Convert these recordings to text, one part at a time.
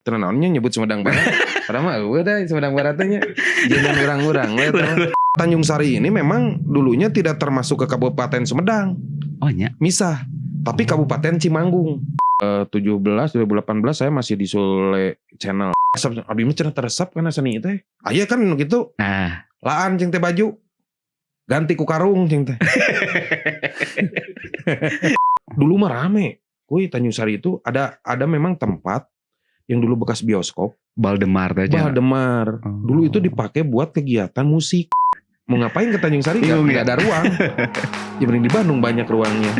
Tenan nyebut Sumedang Barat. Padahal mah eueuh da Sumedang Barat teh nya. Jeung urang-urang we teh. Tanjung Sari ini memang dulunya tidak termasuk ke Kabupaten Sumedang. Oh nya. Misah, tapi Kabupaten Cimanggung. 17 2018 saya masih di Sule Channel. Abdi mah cenah teresep kana seni teh. Aya kan gitu. Nah, Laan cing teh baju. Ganti ku karung cing teh. Dulu mah rame. Kuy Tanjung Sari itu ada memang tempat yang dulu bekas bioskop, Baldemar teh. Baldemar. Oh. Dulu itu dipakai buat kegiatan musik. Mau ngapain ke Tanjung Sari? Bingung Nggak ya? ada ruang. Ya mending di Bandung banyak ruangnya.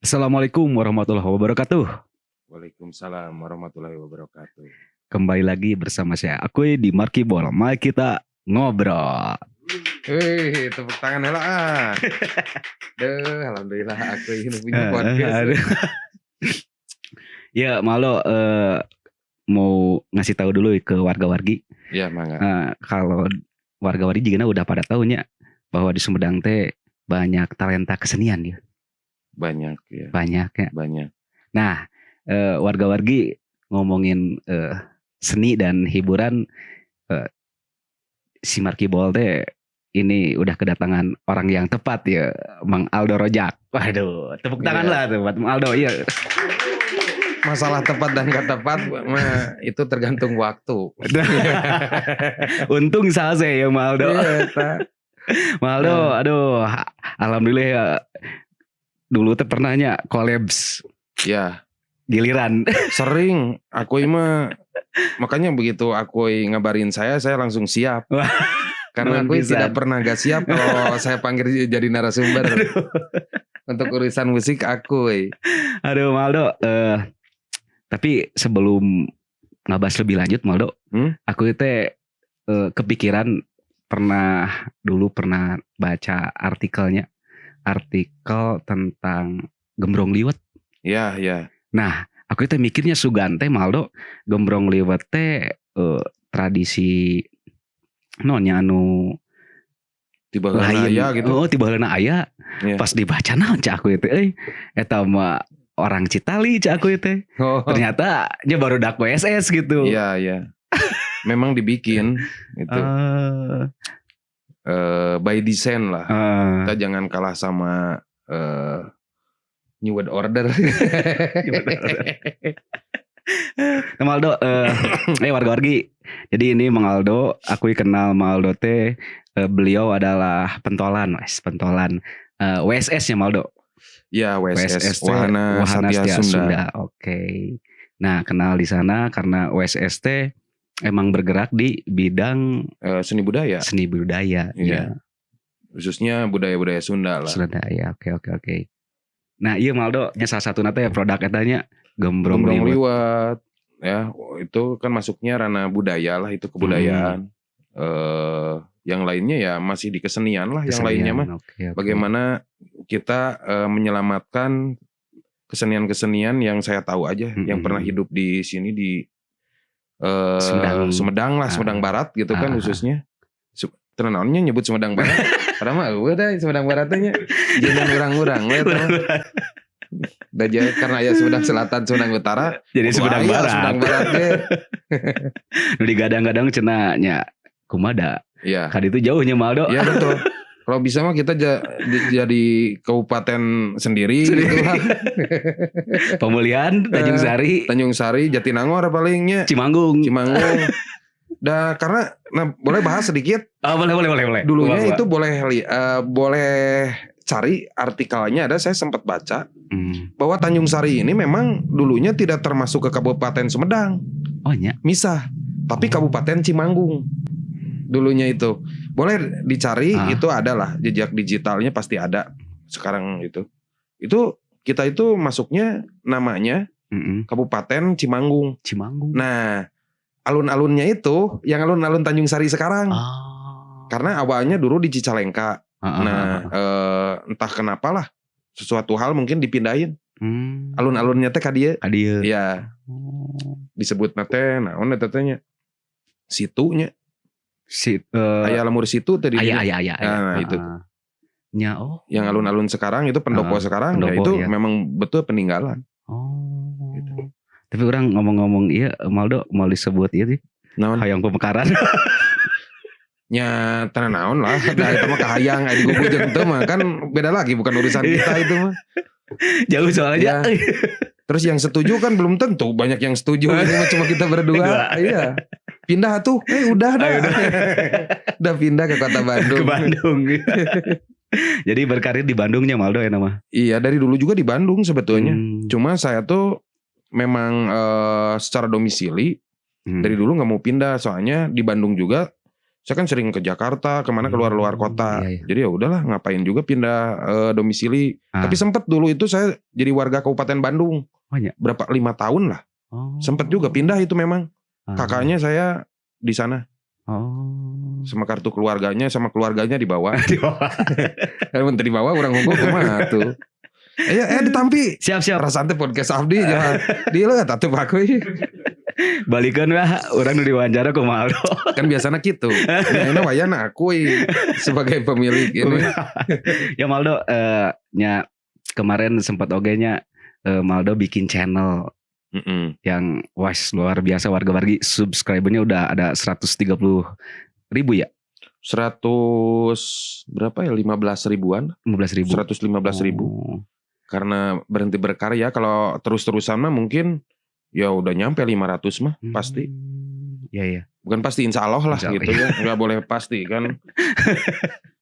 Assalamualaikum warahmatullahi wabarakatuh. Waalaikumsalam warahmatullahi wabarakatuh. Kembali lagi bersama saya Akuy di Markibol. Mari kita ngobrol. Hei, tepuk tangan heula ah. Duh, alhamdulillah aku ini punya podcast. Aduh. Ya, Malo mau ngasih tahu dulu ke warga-wargi. Ya, mangga. Kalau warga-wargi juga udah pada tahunya bahwa di Sumedang teh banyak talenta kesenian ya. Banyak ya, Banyak ya. banyak. Nah, warga-wargi ngomongin seni dan hiburan, si Markibol teh ini udah kedatangan orang yang tepat ya, Mang Aldo Rojak. Waduh, tepuk tangan Iya. lah tuh buat Mang Aldo. Iya. Masalah tepat dan gak tepat mah itu tergantung waktu. Untung saya ya Mang Aldo. Iya, eta. Mang Aldo, aduh, alhamdulillah ya. Dulu teh pernahnya kolaps Ya, giliran. sering aku mah makanya begitu aku ngabarin saya langsung siap. Wah, Karena nuhun aku pisan. tidak pernah gak siap kalau saya panggil jadi narasumber. Untuk urusan musik aku. Aduh, Maldo, tapi sebelum ngebahas lebih lanjut, Maldo, aku itu kepikiran dulu pernah baca artikelnya, artikel tentang Gembrong Liwet. Ya, ya. Nah, aku itu mikirnya sugan teh Maldo, Gembrong Liwet teh tradisi nonnya anu Tiba lain aya gitu. Oh, tiba heulana aya. Iya. Pas dibaca naon cak aku itu euy. Eta mah orang Citali cak aku itu. Oh. Ternyata nya baru dak WSS gitu. Iya, iya. Memang dibikin itu by design lah. Kita jangan kalah sama New World Order. Nah, Maldo, warga-wargi. Jadi ini Mang Aldo, aku kenal Mang Aldo teh, beliau adalah pentolan, pentolan WSS ya Maldo. Ya, WSS, WSS teh, Wahana, Satya Sunda. Oke. Nah, kenal di sana karena WSS teh emang bergerak di bidang Seni budaya, seni budaya. Iya. Ya. Khususnya budaya-budaya Sunda lah. Sunda ya. Oke, oke, oke. Nah, iya Maldo, nya salah satu nate produk etanya Gembrong Gembrong Liwet. Liwet ya, itu kan masuknya ranah budaya lah, itu kebudayaan. Yang lainnya ya masih di kesenian lah, yang lainnya mah. Oke, oke. Bagaimana kita menyelamatkan kesenian-kesenian yang saya tahu aja, yang pernah hidup di sini di Sumedang. Sumedang lah, Sumedang Barat gitu kan khususnya. Tenan nyebut Sumedang Barat. Padahal mah eueuh da Sumedang Barat teh nya. Jeung urang-urang we teh. Da karena aya Sumedang Selatan, Sumedang Utara, Jadi Sumedang aya Barat. Sumedang Barat ge. Nu digadang-gadang cenah nya kumaha Iya. Kadi itu jauhnya Maldo. Iya betul. Kalau bisa mah kita jadi kabupaten sendiri gitu lah. Pemulihan Tanjung Sari, Tanjung Sari, Jatinangor palingnya, Cimanggung. Cimanggung. Dah karena nah boleh bahas sedikit. Oh, boleh boleh boleh boleh. Dulunya Boleh, itu boleh boleh cari artikelnya ada, saya sempat baca bahwa Tanjung Sari ini memang dulunya tidak termasuk ke Kabupaten Sumedang. Oh nya. Misah, tapi Kabupaten Cimanggung dulunya itu. Boleh dicari, itu adalah jejak digitalnya pasti ada sekarang itu. Itu kita itu masuknya namanya Kabupaten Cimanggung. Cimanggung. Nah, alun-alunnya itu yang alun-alun Tanjung Sari sekarang. Karena awalnya dulu di Cicalengka. Nah, entah kenapa lah sesuatu hal mungkin dipindahin. Alun-alunnya teh ka dieu. Ka dieu. Iya. Disebut teh naon eta teh nya? Situnya. Si Aya lembur situ tadi. Aya, aya, aya, aya. Nah, itu. Nya, oh. Yang alun-alun sekarang itu pendopo sekarang, pendopo, ya itu iya. Memang betul peninggalan. Oh. Gitu. Tapi urang ngomong-ngomong iya Maldo mau disebut iya sih. Naon? Hayang pemekaran. Nya teu naon lah. Nah, itu mah kahayang aya digugu jeung teu mah kan beda lagi, bukan urusan kita itu mah. Jauh soalnya. Ya. Terus yang setuju kan belum tentu banyak yang setuju. Ini mah cuma kita berdua. Iya. Pindah tuh. Udah dah. Udah pindah ke kota Bandung. Ke Bandung. Jadi berkarir di Bandungnya Maldo ya nama. Iya, dari dulu juga di Bandung sebetulnya. Cuma saya tuh memang secara domisili dari dulu nggak mau pindah, soalnya di Bandung juga saya kan sering ke Jakarta, kemana keluar-luar kota. Iya, iya. Jadi ya udahlah, ngapain juga pindah domisili. Tapi sempet dulu itu saya jadi warga Kabupaten Bandung. Oh, iya. Berapa 5 tahun lah. Oh. Sempet juga pindah itu memang. Kakaknya saya di sana. Oh. Sama kartu keluarganya, sama keluarganya dibawa. Dibawa. Kalau menteri dibawa orang hukum kumaha tuh. Ditampi. Siap, siap. Rasaan teh podcast abdi jangan. Dieu atuh aku. Balikeun lah urang nu diwawancara kumaha Aldo. Kan biasanya gitu. Ya ini wayana aku sebagai pemilik ini. Ya Maldo nya kemarin sempat oge nya Maldo bikin channel yang wah luar biasa, warga-wargi subscribernya udah ada 130.000 ya? 100 berapa ya? 15 ribuan. 15.000. 115.000. Oh. Karena berhenti berkarya, kalau terus-terusan mah mungkin ya udah nyampe 500 mah pasti. Iya, iya. Bukan pasti, insya Allah lah insya Allah, gitu ya. Nggak boleh pasti kan.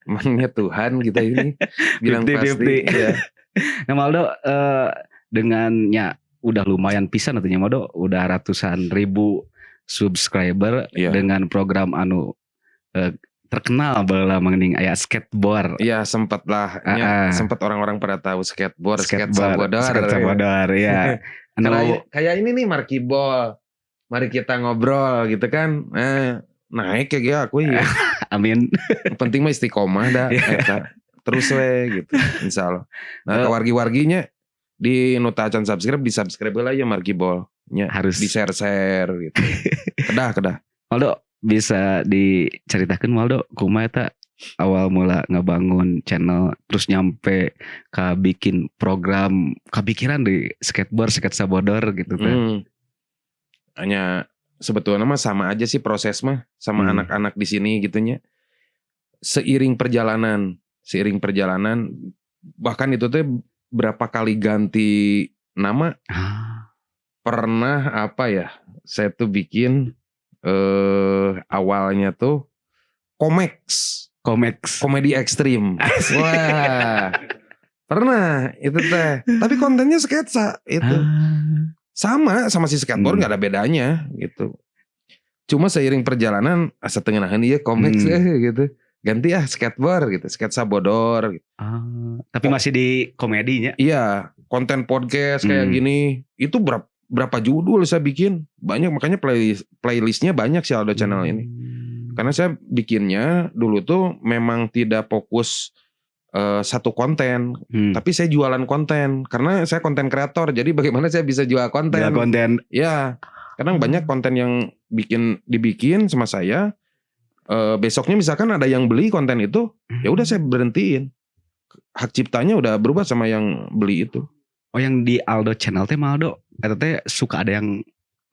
Emangnya Tuhan kita ini bilang 50, pasti. 50. Ya. Nah Maldo dengannya udah lumayan pisan artinya Maldo udah ratusan ribu subscriber dengan program anu terkenal bala mengening aya skateboard. Iya sempet lah, ya, sempet orang-orang pada tahu skateboard, skateboard, sketsa sketsa bodor, ya. Kayak ini nih Markibol, mari kita ngobrol gitu kan. Naik kayak gitu aku ya. Amin. Penting mah istiqomah dah. Terus we gitu, insya Allah. Nah, ke wargi-warginya di nota acan subscribe, di subscribe lah ya Markibol. Ya, harus di share-share gitu. Kedah. Maldo bisa diceritakan Maldo kumaha eta awal mula ngebangun channel terus nyampe ke bikin program kepikiran di skateboard sketsa bodor gitu kan. Hanya sebetulnya mah sama aja sih proses mah sama anak-anak di sini gitunya. Seiring perjalanan bahkan itu tuh berapa kali ganti nama. Pernah apa ya? Saya tuh bikin awalnya tuh komeks komedi ekstrim. Wah, pernah itu teh. Tapi kontennya sketsa itu. Sama si skateboard nggak ada bedanya gitu. Cuma seiring perjalanan asa teu ngeunaheun ieu komeks gitu. Ganti skateboard gitu, sketsa bodor gitu. Tapi masih di komedinya. Iya, konten podcast kayak gini itu berapa judul saya bikin banyak, makanya playlistnya banyak sih Aldo Channel ini. Karena saya bikinnya dulu tuh memang tidak fokus satu konten, tapi saya jualan konten karena saya konten kreator. Jadi bagaimana saya bisa jual konten? Jual konten. Ya, kadang banyak konten yang dibikin sama saya. Besoknya misalkan ada yang beli konten itu, ya udah saya berhentiin. Hak ciptanya udah berubah sama yang beli itu. Oh, yang di Aldo Channel teh Maldo, eta teh suka ada yang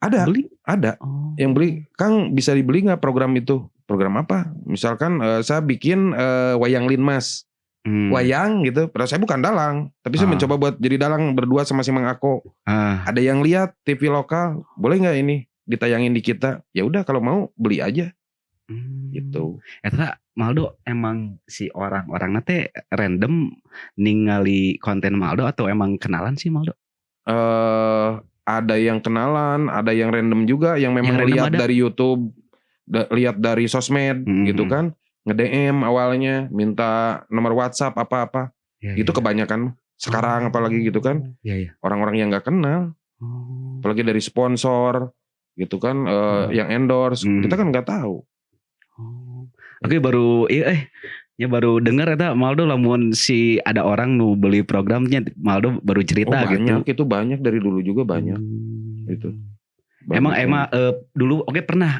ada beli? Ada. Oh. Yang beli, Kang bisa dibeli nggak program itu? Program apa? Misalkan saya bikin wayang linmas. Wayang gitu. Padahal saya bukan dalang, tapi saya mencoba buat jadi dalang berdua sama si Mang Ako. Ada yang lihat TV lokal, boleh nggak ini ditayangin di kita? Ya udah kalau mau beli aja. Gitu. Eta Maldo emang si orang-orang teh random ningali konten Maldo atau emang kenalan sih Maldo? Ada yang kenalan, ada yang random juga, yang memang yang lihat dari YouTube, lihat dari sosmed gitu kan, nge-DM awalnya, minta nomor WhatsApp apa-apa. Ya, itu kebanyakan sekarang apalagi gitu kan. Orang-orang yang nggak kenal, apalagi dari sponsor gitu kan, yang endorse, kita kan nggak tahu. Oke, baru ya baru dengar eta Maldo lamun si ada orang nu beli programnya Maldo baru cerita banyak, gitu. Itu banyak dari dulu juga banyak. Gitu. Emang Banyak emang dulu oke pernah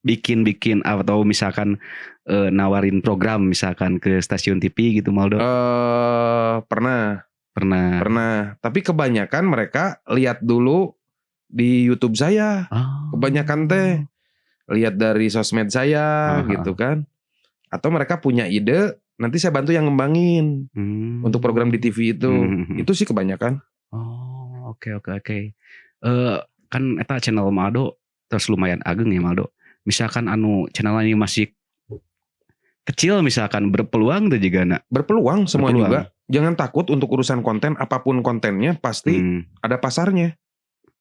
bikin-bikin atau misalkan nawarin program misalkan ke stasiun TV gitu, Maldo? Pernah. Pernah. Pernah. Tapi kebanyakan mereka lihat dulu di YouTube saya. Oh. Kebanyakan teh lihat dari sosmed saya gitu kan. Atau mereka punya ide, nanti saya bantu yang ngembangin untuk program di TV itu. Itu sih kebanyakan. Oh, oke. Kan eta channel Maldo terus lumayan ageng ya, Maldo. Misalkan anu channel ini masih kecil misalkan berpeluang tuh juga nak. Berpeluang semua Berpeluang. Juga. Jangan takut untuk urusan konten, apapun kontennya pasti ada pasarnya.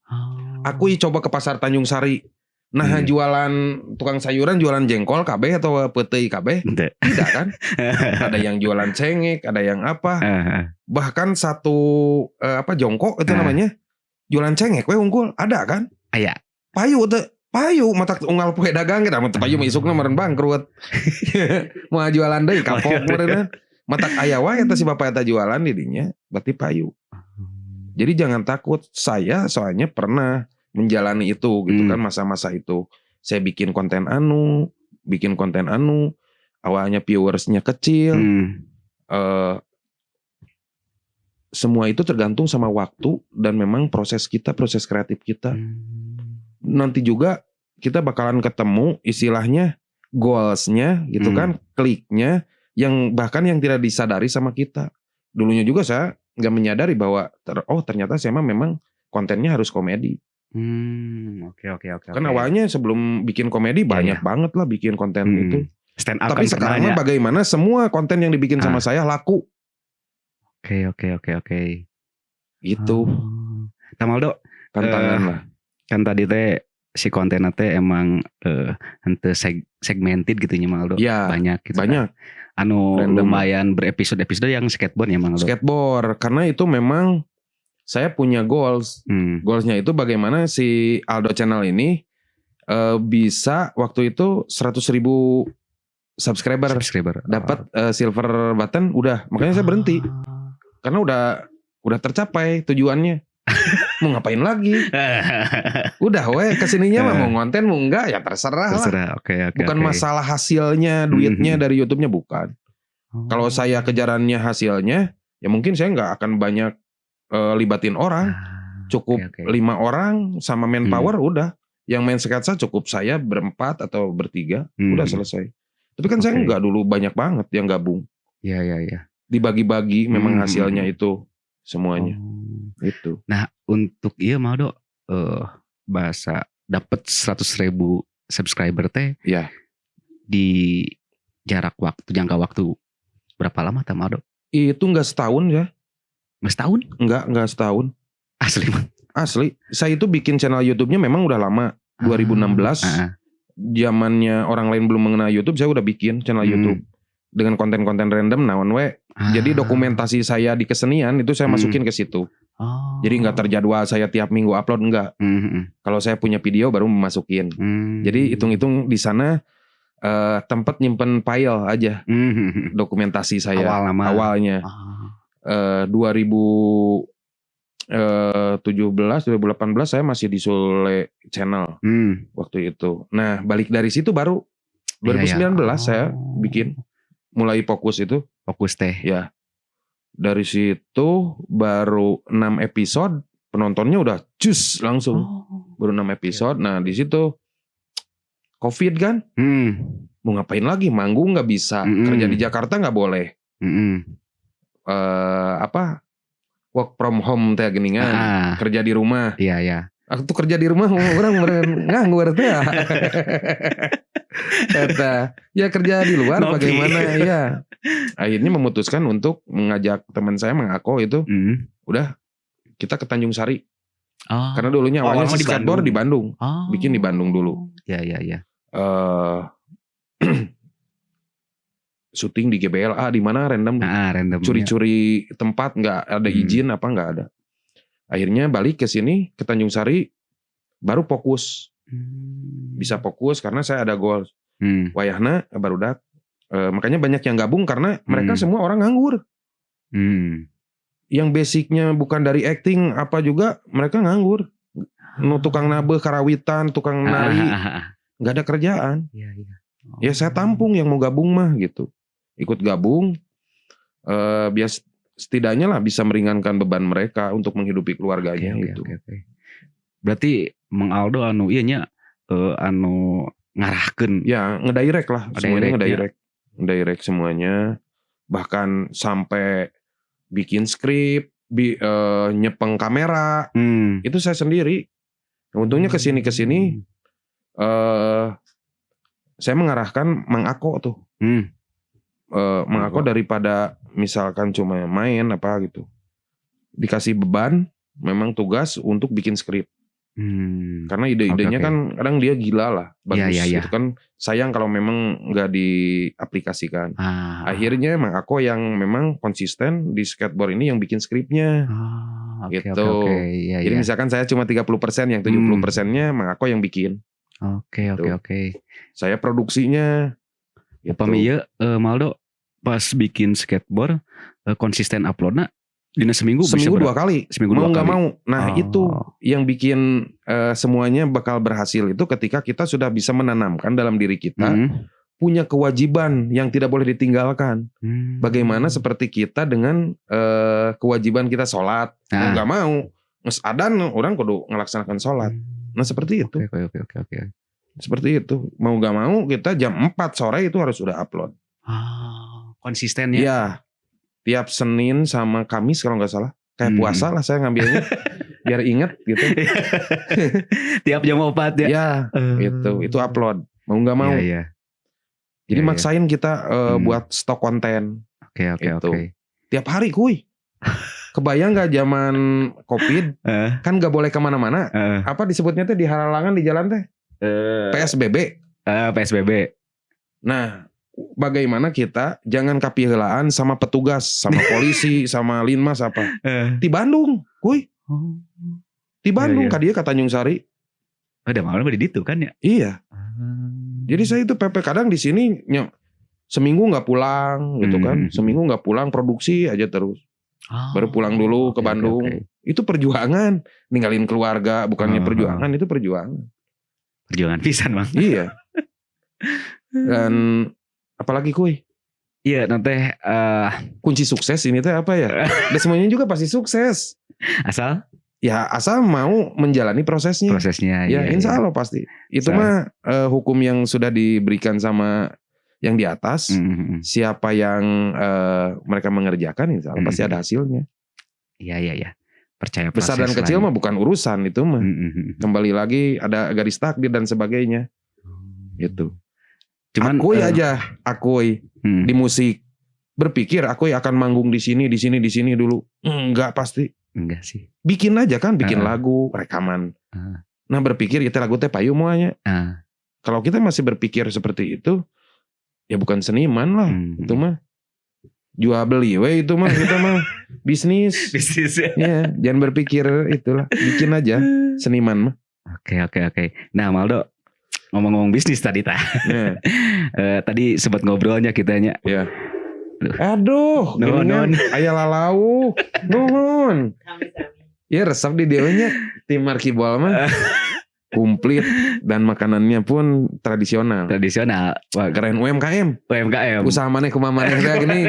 Oh. Aku coba ke pasar Tanjung Sari. Nah, jualan tukang sayuran jualan jengkol kabeh atau peuteuy kabeh? Ente. Tidak kan? Ada yang jualan cengek, ada yang apa. Bahkan satu apa jongkok itu namanya jualan cengek we unggul, ada kan? Aya. Payu teu? Payu matak unggal poe dagang kita mah teu payu mah isukna meureun bangkrut. Mau jualan deui kapok meureun. Matak aya wae eta si bapak eta jualan di dinya, berarti payu. Jadi jangan takut. Saya soalnya pernah menjalani itu gitu kan masa-masa itu. Saya bikin konten anu, bikin konten anu, awalnya viewersnya kecil. Semua itu tergantung sama waktu dan memang proses kita, proses kreatif kita. Nanti juga kita bakalan ketemu istilahnya goalsnya gitu kan, kliknya yang bahkan yang tidak disadari sama kita. Dulunya juga saya nggak menyadari bahwa oh ternyata saya mah memang kontennya harus komedi. Oke. Kan awalnya sebelum bikin komedi banyak banget lah bikin konten itu. Stand up Tapi kan sekarang pernah mah ya? Bagaimana semua konten yang dibikin sama saya laku. Oke. Gitu. Oh. Tah, Maldo, Tantangan lah. Kan tadi teh si konten teh emang henteu segmented gitu nya, Maldo. Ya, banyak gitu banyak. kan. Anu Random. lumayan berepisode-episode yang skateboard ya, Mang Aldo. Skateboard karena itu memang saya punya goals. Goalsnya itu bagaimana si Aldo Channel ini bisa waktu itu 100 ribu subscriber, Subscriber. Dapat silver button udah, makanya saya berhenti karena udah tercapai tujuannya. Mau ngapain lagi? Udah weh kesininya mah mau ngonten mau enggak ya terserah lah. Terserah. Oke. Bukan masalah hasilnya, duitnya dari YouTube-nya bukan. Oh. Kalau saya kejarannya hasilnya, ya mungkin saya nggak akan banyak libatin orang. Cukup Oke. 5 orang sama manpower udah. Yang main sketsa cukup saya berempat atau bertiga, udah selesai. Tapi kan saya nggak dulu banyak banget yang gabung. Iya. Dibagi-bagi memang hasilnya itu semuanya. Oh. Itu. Nah, untuk iya Maldo bahasa dapat 100.000 subscriber teh di jarak waktu jangka waktu berapa lama teh, Maldo? Itu nggak setahun ya. Nggak setahun? Nggak setahun. Asli, Bang. Asli. Saya itu bikin channel YouTube-nya memang udah lama. 2016. Zamannya orang lain belum mengenal YouTube, saya udah bikin channel YouTube dengan konten-konten random naon we. Jadi dokumentasi saya di kesenian itu saya masukin ke situ. Oh. Jadi nggak terjadwal saya tiap minggu upload nggak. Kalau saya punya video baru memasukin. Jadi hitung-hitung di sana tempat nyimpen file aja. Dokumentasi saya Awal nama. Awalnya. 2017, 2018 saya masih di Sule Channel waktu itu. Nah, balik dari situ baru 2019 saya bikin mulai fokus itu. Fokus teh. Ya. Dari situ baru 6 episode penontonnya udah cus langsung. Oh. Baru 6 episode. Nah, di situ Covid kan? Mau ngapain lagi? Manggung nggak bisa. Kerja di Jakarta nggak boleh. Apa? Work from home teh geningan. Kerja di rumah. Iya. Aku tuh kerja di rumah orang meureun nganggur teh. Eta, ya kerja di luar Ngopi. Bagaimana ya. Akhirnya memutuskan untuk mengajak teman saya Mangako itu, udah kita ke Tanjung Sari. Oh. Karena dulunya Oh, awalnya awalnya di skateboard Bandung. di Bandung. Oh. Bikin di Bandung dulu. Iya. Syuting di GBLA di mana random. Ah, random. Curi-curi tempat nggak ada izin apa nggak ada. Akhirnya balik ke sini ke Tanjung Sari baru fokus. Bisa fokus karena saya ada goal. Wayahna barudak. Makanya banyak yang gabung karena mereka semua orang nganggur. Yang basicnya bukan dari acting apa juga mereka nganggur. Nu tukang nabeuh karawitan, tukang nari, nggak ada kerjaan. Iya. Ya saya tampung yang mau gabung mah gitu. Ikut gabung, biar setidaknya lah bisa meringankan beban mereka untuk menghidupi keluarganya gitu. Oke. Berarti Mang Aldo anu ieu nya, anu ngarahkeun. Ya ngedirect lah, semuanya. Ngedirect, ya. Ngedirect, ngedirect semuanya. Bahkan sampai bikin skrip, nyepeng kamera, itu saya sendiri. Untungnya kesini kesini, saya mengarahkan Mang Ako tuh. Mang Ako Ako. Daripada misalkan cuma main apa gitu, dikasih beban, memang tugas untuk bikin skrip. Karena ide-idenya Oke. kan kadang dia gila lah, bagus Iya. gitu kan. Sayang kalau memang nggak diaplikasikan. Akhirnya Mang Ako yang memang konsisten di skateboard ini yang bikin skripnya. Ah, oke. Gitu. Oke. Iya, Jadi iya. misalkan saya cuma 30%, yang 70%-nya Mang Ako yang bikin. Oke. Gitu. Saya produksinya. Gitu. Upami ieu Maldo pas bikin skateboard, konsisten uploadna dina seminggu bisa Seminggu dua kali. Seminggu Mau dua nggak kali. mau. Nah, itu yang bikin semuanya bakal berhasil itu ketika kita sudah bisa menanamkan dalam diri kita punya kewajiban yang tidak boleh ditinggalkan. Bagaimana seperti kita dengan kewajiban kita sholat, mau nggak mau, geus adan urang kudu ngelaksanakan sholat. Nah, seperti itu. Oke. Seperti itu. Mau nggak mau kita jam 4 sore itu harus sudah upload. Ah, konsisten ya. Iya. Tiap Senin sama Kamis kalau nggak salah. Kayak puasa lah saya ngambilnya. Biar inget gitu. Tiap jam 4 ya. Ya, gitu. Itu upload. Mau nggak mau. Iya. Jadi Iya. maksain kita buat stok konten. Oke. Gitu. Oke. Tiap hari kuy. Kebayang nggak zaman Covid kan nggak boleh kemana-mana. Apa disebutnya tuh di halangan di jalan teh? PSBB. PSBB. Nah, bagaimana kita jangan kapiheulaan sama petugas, sama polisi, sama linmas apa. Di Bandung, kuy. Di Bandung, Iya. ka dieu ka Tanjung Sari. Udah malam di ditu kan ya? Iya. Jadi saya itu PP kadang di sini seminggu nggak pulang gitu kan. Seminggu nggak pulang, produksi aja terus. Baru pulang dulu ke Bandung. Oke. Itu perjuangan, ninggalin keluarga, bukannya perjuangan, itu perjuangan. Perjuangan pisan, Bang. Iya. Dan apalagi kuy? Iya, nanti Kunci sukses ini teh apa ya? Dan semuanya juga pasti sukses. Asal Ya asal mau menjalani prosesnya. Prosesnya. Ya, Iya, insya iya. Allah pasti. Itu Insya mah hukum yang sudah diberikan sama yang di atas. Siapa yang mereka mengerjakan, insya Allah pasti ada hasilnya. Iya. Percaya Besar dan proses kecil lah ya. mah bukan urusan itu mah. Kembali lagi ada garis takdir dan sebagainya. Gitu. Cuman Akuy aja, akuy di musik berpikir akuy akan manggung di sini, di sini, di sini dulu. Enggak pasti. Enggak sih. Bikin aja kan, bikin lagu, rekaman. Nah berpikir kita lagu teh payu moalnya. Kalau kita masih berpikir seperti itu, ya bukan seniman lah. Itu mah jual beli we itu mah, kita mah bisnis. Bisnis ya. Ya, jangan berpikir itulah, bikin aja seniman mah. Oke. Nah, Maldo ngomong-ngomong bisnis tadi ta. Ya. Tadi sempat ngobrolnya kitanya. Ya. Aduh, Nuhun, gini kan, aya lalau. Nuhun. Ya resep di dieu nya tim Markibol mah. Komplit dan makanannya pun tradisional. Tradisional. Wah, Keren UMKM. UMKM. Usaha maneh kumaha maneh teh gini.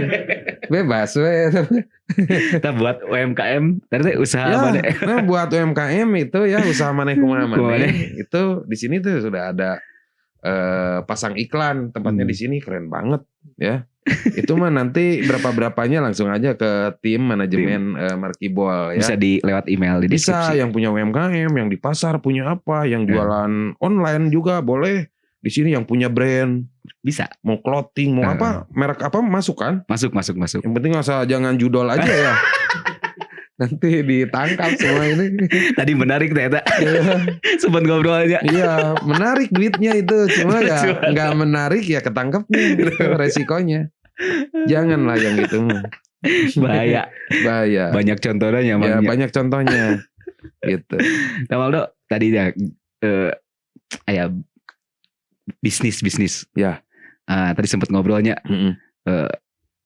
Bebas we. Kita buat UMKM, tadi teh usaha Ya, maneh. nah buat UMKM itu ya usaha maneh kumaha Kumaha maneh. Itu di sini tuh sudah ada pasang iklan, tempatnya di sini keren banget ya. Itu mah nanti berapa-berapanya langsung aja ke tim manajemen Markibol ya. Bisa di lewat email di Bisa deskripsi. yang punya UMKM, yang di pasar punya apa, yang jualan online juga boleh. Di sini yang punya brand, Bisa. mau clothing, mau apa, merek apa masuk kan? Masuk, masuk, masuk. Yang penting asal jangan judol aja ya. Nanti ditangkap semua ini. Tadi menarik ternyata. Sempat ngobrol aja. Iya, menarik duitnya itu. Cuma ya nggak menarik ya ketangkepnya gitu, resikonya. Janganlah yang gitu mah. Bahaya. Bahaya. Banyak contohnya Ya, emangnya. banyak contohnya. Gitu. Nah, Waldo, tadi ya ya bisnis bisnis. Ya. Tadi sempat ngobrolnya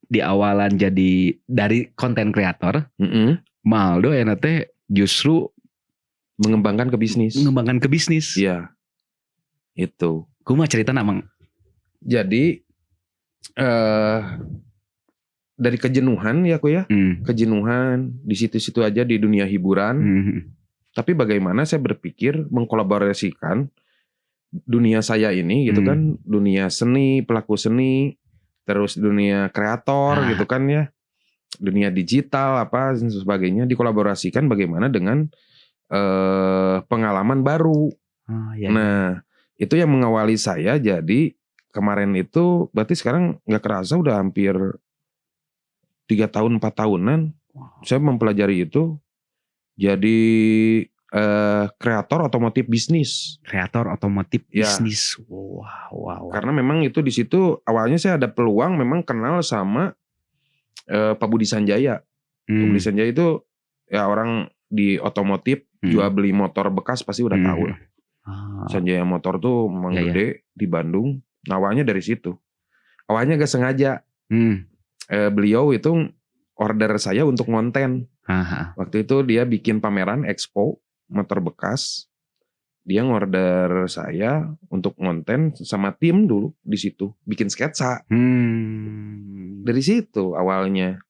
di awalan jadi dari konten kreator, Maldo ya teh justru Mengembangkan ke bisnis. Mengembangkan ke bisnis. Iya. Itu. Kumaha cerita, Mang? Jadi dari kejenuhan ya aku ya, kejenuhan di situ-situ aja di dunia hiburan. Tapi bagaimana saya berpikir mengkolaborasikan dunia saya ini gitu kan, dunia seni, pelaku seni, terus dunia kreator gitu kan ya, dunia digital apa dan sebagainya dikolaborasikan bagaimana dengan pengalaman baru. Oh, iya. Nah, itu yang mengawali saya jadi kemarin itu berarti sekarang nggak kerasa udah hampir 3 tahun 4 tahunan saya mempelajari itu jadi kreator otomotif bisnis. Kreator otomotif Ya. bisnis. Wow, wow, wow. Karena memang itu di situ awalnya saya ada peluang memang kenal sama Pak Budi Sanjaya. Pak Budi Sanjaya itu ya orang di otomotif jual beli motor bekas pasti udah tahu lah. Sanjaya Motor tuh memang Ya. gede di Bandung. Nah, awalnya dari situ. Awalnya gak sengaja. Beliau itu order saya untuk ngonten. Waktu itu dia bikin pameran expo motor bekas. Dia ngorder saya untuk ngonten sama tim dulu di situ, bikin sketsa. Dari situ awalnya.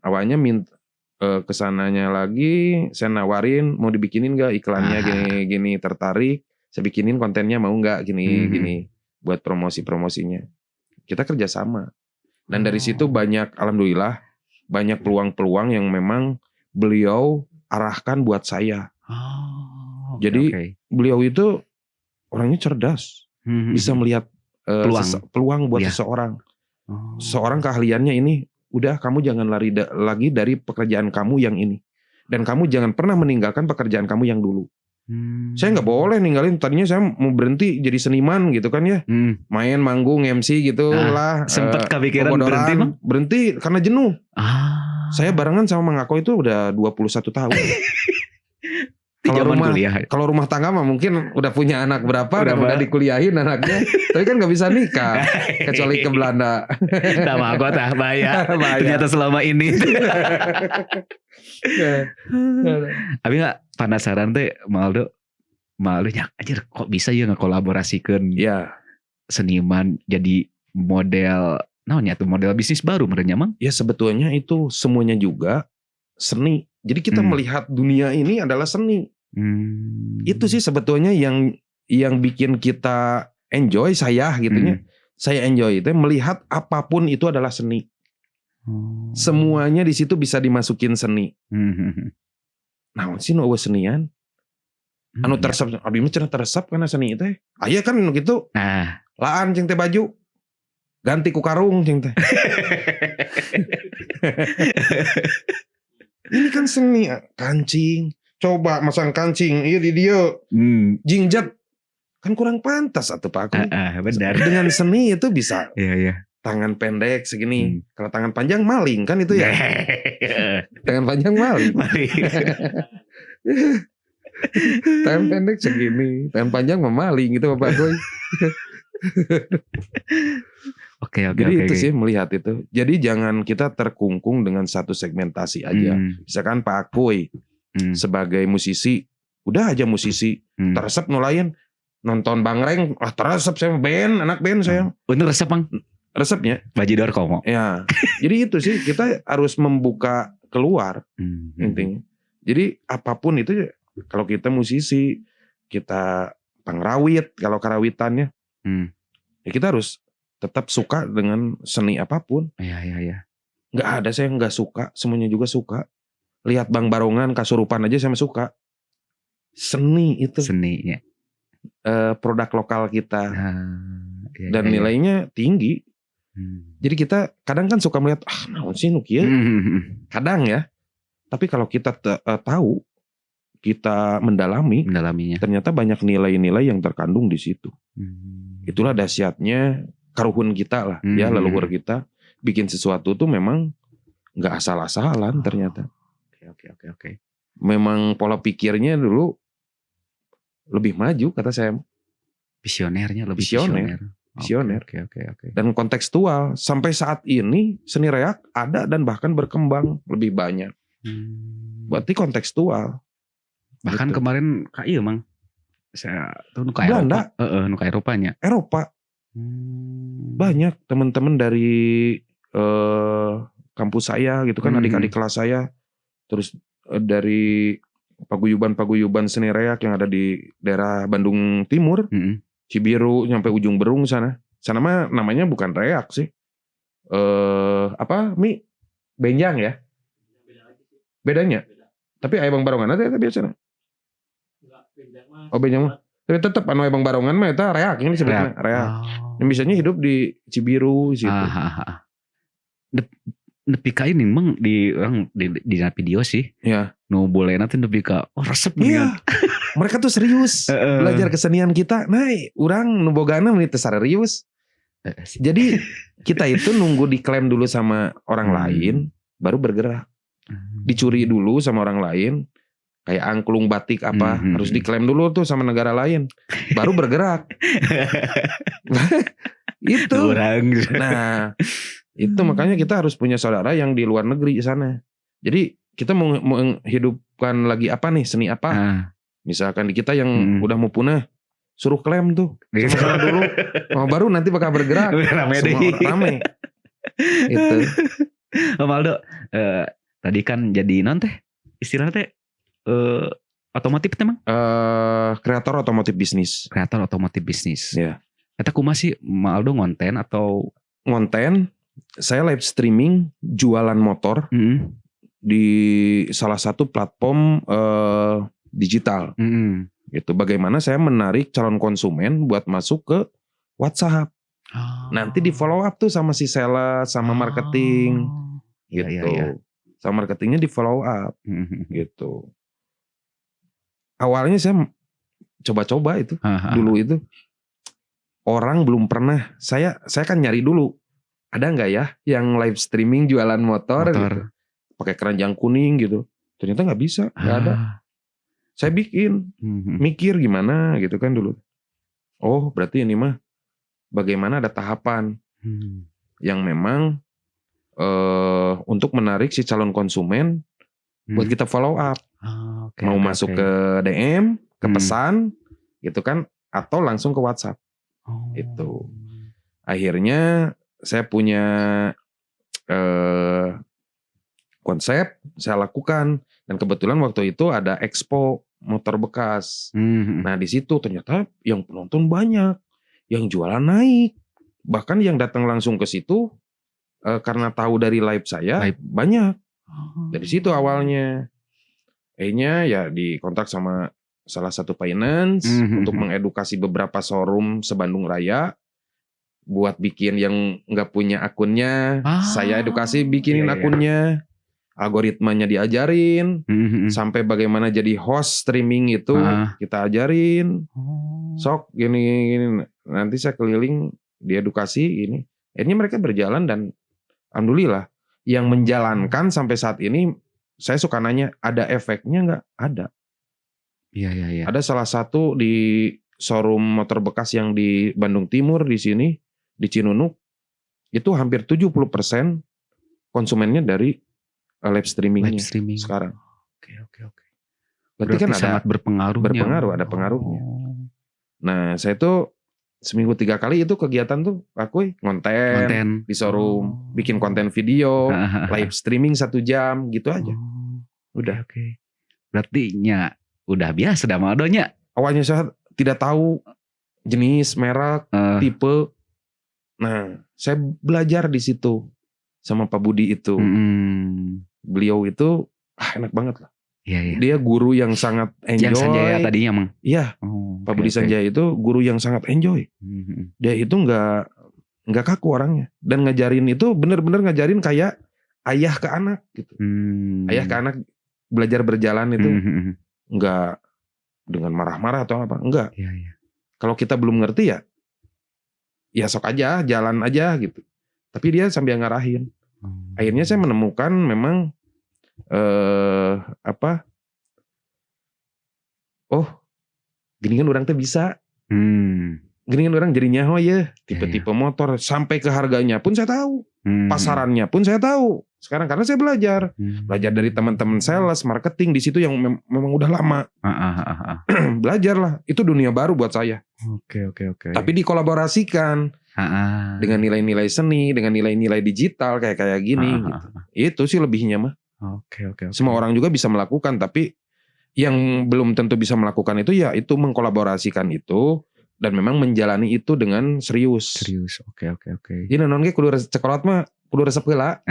Awalnya minta kesananya lagi, saya nawarin mau dibikinin nggak iklannya gini-gini, tertarik. Saya bikinin kontennya mau nggak gini-gini buat promosi-promosinya. Kita kerjasama. Dan dari situ banyak, alhamdulillah, banyak peluang-peluang yang memang beliau arahkan buat saya. Jadi beliau itu orangnya cerdas, bisa melihat Peluang. Peluang buat seseorang. Seorang keahliannya ini, udah kamu jangan lari lagi dari pekerjaan kamu yang ini. Dan kamu jangan pernah meninggalkan pekerjaan kamu yang dulu. Saya nggak boleh ninggalin, tadinya saya mau berhenti jadi seniman gitu kan ya. Main manggung MC gitu lah. Sempet kepikiran Bobodoran. berhenti, Bang? Berhenti karena jenuh. Saya barengan sama Mang Ako itu udah 21 tahun. Di Kalau zaman kuliah. Kalau rumah tangga mah mungkin udah punya anak berapa dan Berapa? udah dikuliahin anaknya. Tapi kan nggak bisa nikah kecuali ke Belanda. Sama aku tah bahaya. Bahaya. Ternyata selama ini. Tapi nggak penasaran teh Maldo. Maldo ya anjir kok bisa ya ngekolaborasikeun seniman jadi model naonnya tuh model bisnis baru merenya Mang? Ya sebetulnya itu semuanya juga seni. Jadi kita melihat dunia ini adalah seni. Itu sih sebetulnya yang bikin kita enjoy saya gitu ya. Saya enjoy itu melihat apapun itu adalah seni. Semuanya di situ bisa dimasukin seni. Nah, sih nu eueuh senian. Anu teresep, abdi mah cenah teresep kana seni teh. Aya kan nu kitu. Laan cing teh baju. Ganti ku karung cing teh. Ini kan seni kancing. Coba masang kancing ieu di dieu. Jingjat kan kurang pantas atuh Pak Aku. Benar. Dengan seni itu bisa. Iya, iya. Tangan pendek segini. Kalau tangan panjang maling kan itu ya. Tangan panjang maling. Maling. Tangan pendek segini, tangan panjang memaling gitu Bapak Goy. Oke, Jadi itu sih melihat itu. Jadi jangan kita terkungkung dengan satu segmentasi aja. Misalkan Pak Akuy sebagai musisi, udah aja musisi, teresep nu lain nonton Bangreng, ah teresep saya band, anak band saya. Untuk resep Bang? Resepnya? Bajidor komo. Ya. Jadi itu sih kita harus membuka keluar intinya. Jadi apapun itu kalau kita musisi, kita pangrawit, kalau karawitannya, ya kita harus tetap suka dengan seni apapun. Iya. Nggak ada saya nggak suka, semuanya juga suka. Lihat Bang Barongan, kasurupan aja saya suka. Seni itu. Seninya. Produk lokal kita. Dan nilainya tinggi. Jadi kita kadang kan suka melihat, ah naon sih nu kieu? Kadang ya. Tapi kalau kita tahu, kita mendalami, mendalaminya, ternyata banyak nilai-nilai yang terkandung di situ. Itulah dahsyatnya karuhun kita lah, ya leluhur kita bikin sesuatu tuh memang nggak asal-asalan ternyata. Oke. Memang pola pikirnya dulu lebih maju kata saya. Visionernya lebih Visioner. Visioner. Oke. Dan kontekstual sampai saat ini seni reak ada dan bahkan berkembang lebih banyak. Berarti kontekstual. Bahkan Gitu. Kemarin ka ieu, Mang. Saya tuh nu ka Belanda. Eropa. Heeh, nu ka Eropanya. Eropa banyak teman-teman dari kampus saya gitu kan, adik-adik kelas saya, terus dari paguyuban-paguyuban seni reak yang ada di daerah Bandung Timur, Cibiru nyampe Ujung Berung sana. Sana mah namanya bukan reak sih. Apa Mi? Benjang ya? Bedanya? Tapi aya Ebang Barongan teh eta biasana. Oh, benjang mah. Tapi tetap anu Ebang Barongan mah eta reak ini disebutnya reak. Oh. Yang biasanya hidup di Cibiru situ. Ah, ah, ah. Nepi ka ini, Mang, di orang di video sih. Ya. Nu bolehna teh nepi ka oh resep. Iya. Mereka tuh serius belajar kesenian kita. Nah, urang nu bogana meni teu serius. Jadi kita itu nunggu diklaim dulu sama orang lain baru bergerak. Dicuri dulu sama orang lain. Kayak angklung batik apa harus diklaim dulu tuh sama negara lain baru bergerak. Itu. Urang. Nah, itu makanya kita harus punya saudara yang di luar negeri sana. Jadi kita mau menghidupkan lagi apa nih, seni apa? Misalkan di kita yang udah mau punah, suruh klaim tuh sama-sama dulu. Oh, baru nanti bakal bergerak. Rame deh. Semua orang rame. Itu. Om Aldo, tadi kan jadi non teh istilahnya teh otomotif teh, Mang? Kreator otomotif bisnis. Kreator otomotif bisnis. Iya. Eta kumaha sih, Mang Aldo ngonten atau Ngonten, saya live streaming jualan motor di salah satu platform digital. Gitu. Bagaimana saya menarik calon konsumen buat masuk ke WhatsApp. Nanti di follow up tuh sama si sales, sama marketing, Iya, gitu. iya. Sama marketingnya di follow up, gitu. Awalnya saya coba-coba itu dulu itu orang belum pernah. Saya kan nyari dulu ada nggak ya yang live streaming jualan motor, Motor. gitu. Pakai keranjang kuning gitu. Ternyata nggak bisa, nggak ada. Saya bikin, mikir gimana gitu kan dulu. Oh, berarti ini mah bagaimana ada tahapan yang memang untuk menarik si calon konsumen buat kita follow up. Mau masuk ke DM, ke pesan gitu kan, atau langsung ke WhatsApp. Itu. Akhirnya saya punya konsep, saya lakukan, dan kebetulan waktu itu ada expo motor bekas. Nah, di situ ternyata yang penonton banyak, yang jualan naik. Bahkan yang datang langsung ke situ karena tahu dari live saya Live. Banyak. Dari situ awalnya. Akhirnya ya dikontak sama salah satu finance untuk mengedukasi beberapa showroom se-Bandung Raya buat bikin yang nggak punya akunnya, saya edukasi bikinin Iya. akunnya, algoritmanya diajarin, sampai bagaimana jadi host streaming itu kita ajarin. Sok gini, gini, nanti saya keliling diedukasi ini. Akhirnya mereka berjalan dan alhamdulillah yang menjalankan sampai saat ini saya suka nanya ada efeknya nggak? Ada. Iya. Ada salah satu di showroom motor bekas yang di Bandung Timur di sini di Cinunuk itu hampir 70% konsumennya dari live streamingnya Live streaming. sekarang. Oke. Berarti kan ada sangat berpengaruh. Berpengaruh, ada pengaruhnya. Nah, saya tuh seminggu 3 kali itu kegiatan tuh aku ngonten, Konten. di showroom, bikin konten video, live streaming 1 jam gitu aja. Udah. Oke. Berarti nya udah biasa dah Mang Aldo nya. Awalnya saya tidak tahu jenis, merek, tipe. Nah, saya belajar di situ sama Pak Budi itu. Beliau itu enak banget lah. Iya. Dia guru yang sangat enjoy. Yang Sanjaya tadinya, Mang. Iya. Pak Budi Sanjaya itu guru yang sangat enjoy. Dia itu nggak kaku orangnya. Dan ngajarin itu bener-bener ngajarin kayak ayah ke anak gitu. Ayah ke anak belajar berjalan itu nggak dengan marah-marah atau apa, enggak. Iya. Kalau kita belum ngerti ya, ya sok aja, jalan aja gitu. Tapi dia sambil ngarahin. Akhirnya saya menemukan memang apa? Oh, gini kan orang tuh bisa. Gini kan orang jadi nyaho ya, tipe-tipe motor sampai ke harganya pun saya tahu. Pasarannya pun saya tahu sekarang karena saya belajar. Belajar dari teman-teman sales, marketing di situ yang memang udah lama. Belajar lah, itu dunia baru buat saya. Oke. Tapi dikolaborasikan dengan nilai-nilai seni, dengan nilai-nilai digital kayak kayak gini. Gitu. Itu sih lebihnya mah. Oke. Semua orang juga bisa melakukan, tapi yang belum tentu bisa melakukan itu ya itu mengkolaborasikan itu dan memang menjalani itu dengan serius. Serius. Oke. Jadi naon ge kudu cekolot mah kudu resep heula.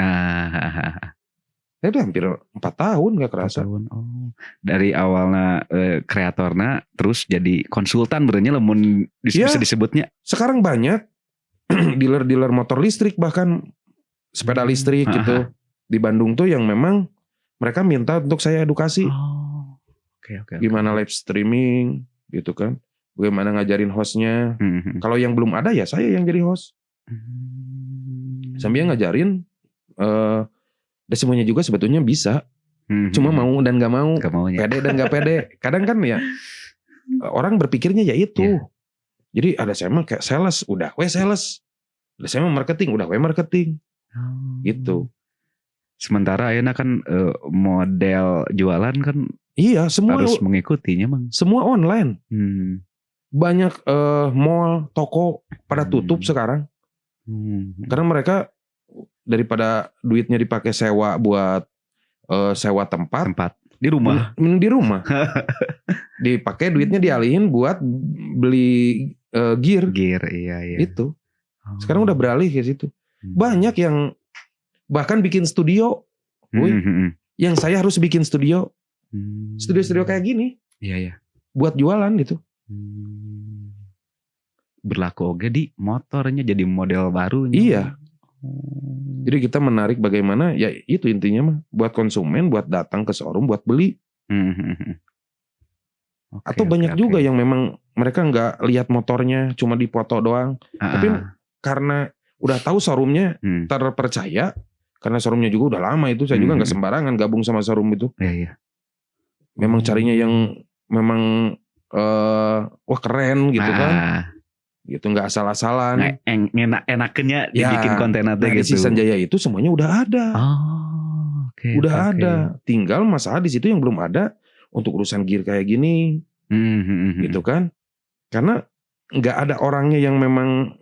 Itu hampir 4 tahun gak kerasa. 4 tahun. Oh. Dari awalnya kreatorna terus jadi konsultan berarti lamun Ya. bisa disebutnya. Sekarang banyak dealer-dealer motor listrik bahkan sepeda listrik gitu di Bandung tuh yang memang mereka minta untuk saya edukasi. Oh. Oke. Gimana live streaming gitu kan. Bagaimana ngajarin hostnya. Kalau yang belum ada ya saya yang jadi host. Sambil ngajarin dan semuanya juga sebetulnya bisa. Cuma mau dan gak mau. Gak maunya. Pede dan gak pede. Kadang kan ya orang berpikirnya ya itu. Yeah. Jadi ada saya mah kayak sales, udah we sales. Ada saya mah marketing, udah we marketing. Gitu. Sementara ayeuna kan model jualan kan iya, semua harus mengikutinya, Mang. Semua online. Banyak mall, toko pada tutup sekarang. Karena mereka daripada duitnya dipakai sewa buat sewa tempat di rumah. Di rumah. Dipakai duitnya dialihin buat beli gear. Gear, iya. Itu. Sekarang udah beralih ke situ. Banyak yang bahkan bikin studio. Yang saya harus bikin studio. Studio-studio kayak gini. Iya. Buat jualan gitu. Berlaku oge di motornya jadi model barunya. Iya. Jadi kita menarik bagaimana ya itu intinya mah buat konsumen, buat datang ke showroom, buat beli. Atau banyak juga yang memang mereka nggak lihat motornya, cuma dipoto doang. Tapi karena udah tahu showroomnya terpercaya, karena showroomnya juga udah lama itu, saya juga nggak sembarangan gabung sama showroom itu. Iya. Memang carinya yang memang wah keren gitu kan. Gitu nggak asal-asalan. Enak-enakannya dibikin konten nah, gitu. Di Sanjaya itu semuanya udah ada. Oh, oke. Udah ada. Tinggal masalah di situ yang belum ada untuk urusan gear kayak gini. Gitu kan. Karena nggak ada orangnya yang memang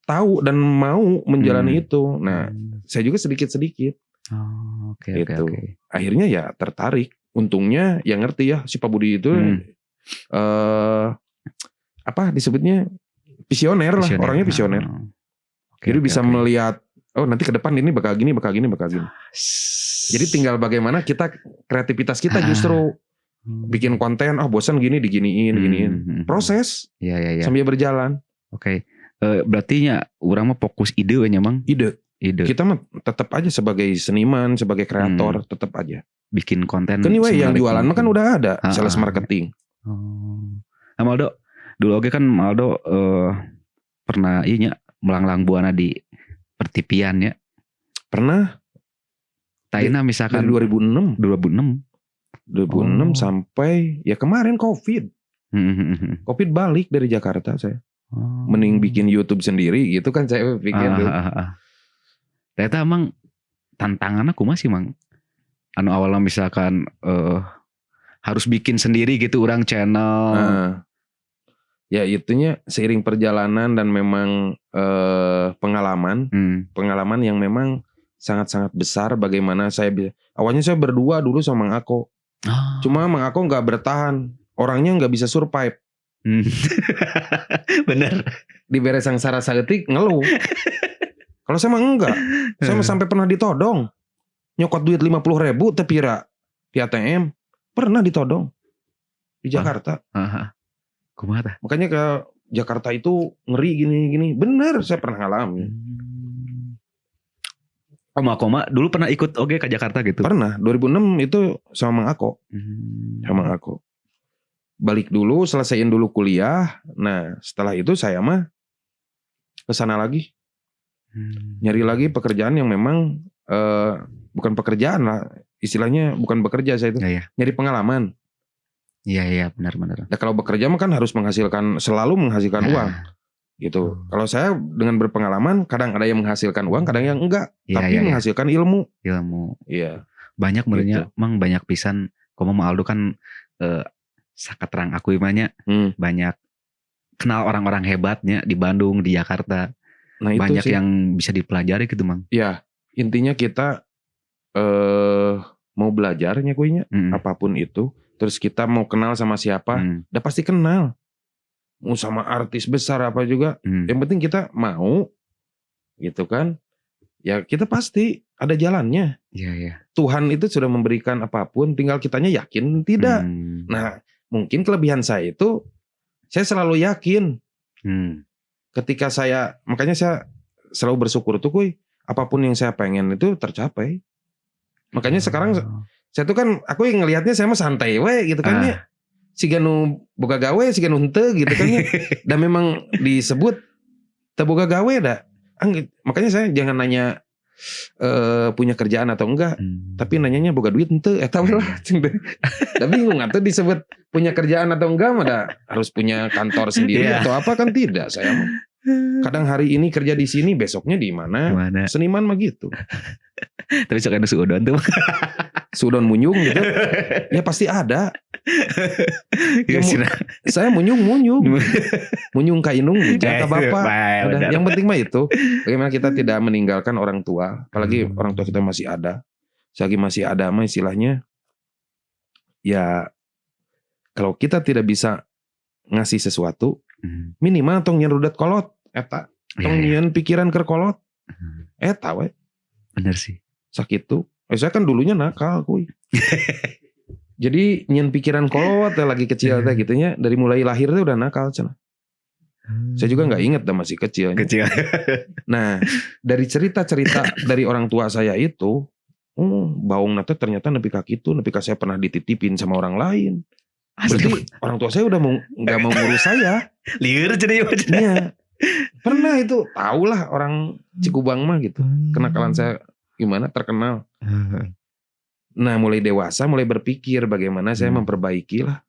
tahu dan mau menjalani itu. Nah, saya juga sedikit-sedikit. Oh, oke. Gitu. Akhirnya ya tertarik. Untungnya yang ngerti ya si Pak Budi itu apa disebutnya visioner lah, orangnya visioner. Jadi bisa melihat oh nanti ke depan ini bakal gini, bakal gini, bakal gini. Jadi tinggal bagaimana kita kreativitas kita justru bikin konten, oh bosan gini diginiin, giniin. Proses. Iya. Sambil berjalan. Oke. Berarti nya urang mah fokus ide we nya, Mang. Ide. Kita mah tetap aja sebagai seniman, sebagai kreator, tetap aja bikin konten. Anyway, yang jualan mah kan udah ada, sales marketing. Nah, Maldo, dulu oke kan Maldo pernah iya melanglang buana di pertipian ya. Pernah. Taina misalkan dari 2006. 2006 sampai ya kemarin Covid. Covid balik dari Jakarta saya. Mending bikin YouTube sendiri gitu kan saya pikir tuh. Ternyata emang tantangan aku masih Mang. Anu awalnya misalkan harus bikin sendiri gitu orang channel. Ya itunya seiring perjalanan dan memang pengalaman, pengalaman yang memang sangat-sangat besar bagaimana saya bisa. Awalnya saya berdua dulu sama Mang Ako. Cuma Mang Ako nggak bertahan, orangnya nggak bisa survive. Bener. Dibere sangsara saeutik ngeluh. Kalau saya mah enggak, saya mah sampai pernah ditodong. Nyokot duit 50.000 tepira di ATM, pernah ditodong di Jakarta. Kumaha? Makanya ke Jakarta itu ngeri gini-gini. Bener, saya pernah ngalamin. Oh, Mang Ako dulu pernah ikut oke ke Jakarta gitu? Pernah, 2006 itu sama Mang Ako. Sama Mang Ako. Balik dulu, selesaiin dulu kuliah. Nah, setelah itu saya mah ke sana lagi. Nyari lagi pekerjaan yang memang bukan pekerjaan lah, istilahnya bukan bekerja saya itu. Ya. Nyari pengalaman. Iya, benar-benar. Nah, kalau bekerja mah kan harus menghasilkan, selalu menghasilkan uang. Gitu. Kalau saya dengan berpengalaman, kadang ada yang menghasilkan uang, kadang yang enggak, tapi menghasilkan ilmu. Ilmu. Iya. Banyak meureun nya, Gitu. Mang, banyak pisan. Komo Mang Aldo kan sakaterang aku mah nya banyak kenal orang-orang hebatnya di Bandung, di Jakarta. Nah, itu Banyak sih. Yang bisa dipelajari gitu, Mang. Ya, intinya kita mau belajarnya kuenya, apapun itu. Terus kita mau kenal sama siapa, udah pasti kenal. Mau sama artis besar apa juga, yang penting kita mau, gitu kan. Ya kita pasti ada jalannya. Iya. Tuhan itu sudah memberikan apapun, tinggal kitanya yakin tidak. Nah, mungkin kelebihan saya itu, saya selalu yakin. Ketika saya, makanya saya selalu bersyukur tuh kuy, apapun yang saya pengen itu tercapai. Makanya sekarang saya tuh kan, aku yang ngelihatnya saya mah santai we gitu kan ya. Siga nu boga gawe, siga nu henteu gitu kan ya. Dan memang disebut teu boga gawe dah. Makanya saya jangan nanya punya kerjaan atau enggak, tapi nanyanya boga duit henteu eta we lah. Tapi bingung atuh disebut punya kerjaan atau enggak mah da harus punya kantor sendiri atau apa kan tidak saya mah. Kadang hari ini kerja di sini, besoknya di mana? Gimana? Seniman mah gitu. Tapi sok anu suudon tuh. Suudon munyung gitu. Ya pasti ada. Ya, Ya, saya munyung munyung. Munyung ka indung, bujang ka bapak. Baik, Udah, benar. yang penting mah itu bagaimana kita tidak meninggalkan orang tua, apalagi orang tua kita masih ada. Selagi masih ada mah istilahnya ya kalau kita tidak bisa ngasih sesuatu, minimal tong nyieun rudet kolot eta, tong Iya. nyieun pikiran keur kolot. Eta we. Bener sih. Sakitu. Saya kan dulunya nakal kuy. Jadi nyieun pikiran kolot teh lagi kecil teh gitunya, dari mulai lahir teh udah nakal cenah. Saya juga nggak inget dah masih kecil. Kecil. Nah, dari cerita-cerita dari orang tua saya itu, oh, baung teh ternyata nepi ka kitu, nepi ka saya pernah dititipin sama orang lain. Asli. Berarti orang tua saya udah mau nggak mau ngurus saya. Lieur jadi. Iya. Pernah itu, tahulah orang Cikubang mah gitu. Kenakalan saya gimana terkenal. Nah, mulai dewasa mulai berpikir bagaimana saya memperbaiki lah.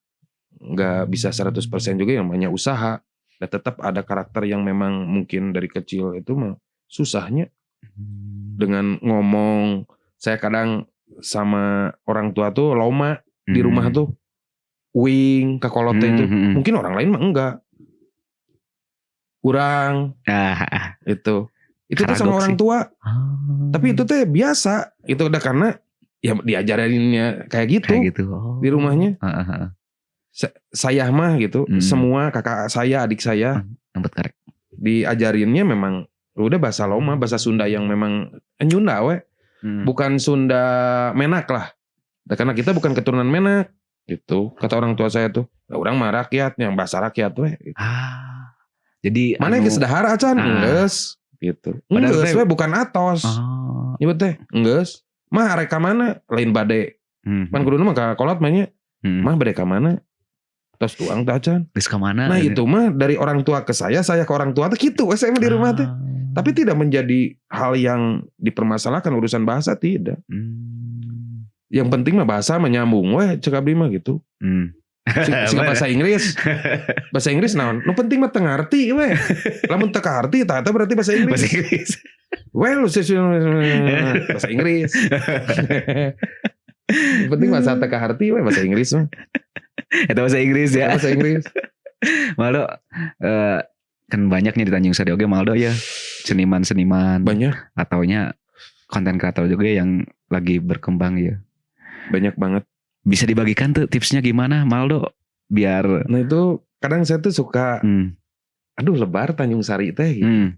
Nggak bisa 100% juga yang namanya usaha. Dan tetap ada karakter yang memang mungkin dari kecil itu mah susahnya. Dengan ngomong, saya kadang sama orang tua tuh loma di rumah tuh. Wing, ka kolot teh itu. Mungkin orang lain mah enggak. Kurang itu. Itu tuh sama Karagok orang sih. tua. Tapi itu tuh biasa. Itu udah karena ya diajarinnya kayak gitu, Kayak gitu. Oh. di rumahnya. Saya mah gitu, semua kakak saya, adik saya Rambut karek. Diajarinnya memang udah bahasa Loma, bahasa Sunda yang memang Nyunda we, bukan Sunda Menak lah. Nah, karena kita bukan keturunan Menak gitu. Kata orang tua saya tuh, "Lah, urang mah rakyat yang bahasa rakyat we." Gitu. Ah. Jadi Mana anu geus dahar acan? Ah. Geus gitu. Padahal Geus we bukan atos. Nyebut teh, geus. Mah arek ka mana? Lain bade. Pan kuduna mah ka kolot mah nya. Mah bade ka mana? Tos tuang teh acan. Geus ka mana? Nah itu mah dari orang tua ke saya ke orang tua tuh gitu we saya mah di rumah teh. Tapi tidak menjadi hal yang dipermasalahkan urusan bahasa tidak. Yang penting mah bahasa menyambung weh cek abdi mah gitu. Sing bahasa Inggris. Bahasa Inggris naon? Nu penting mah teu ngarti weh. Lamun teu kaharti tah eta berarti bahasa Inggris. Bahasa Inggris. Well, bahasa Inggris. Yang penting bahasa teu kaharti weh bahasa Inggris mah. Itu bahasa Inggris ya. Bahasa Inggris. Maldo kan banyaknya di Tanjung Sari oge Maldo ya. Seniman-seniman Banyak, ataunya konten kreator juga yang lagi berkembang ya. Banyak banget. Bisa dibagikan tuh tipsnya gimana Maldo biar Nah itu kadang saya tuh suka aduh lebar Tanjung Sari teh gitu.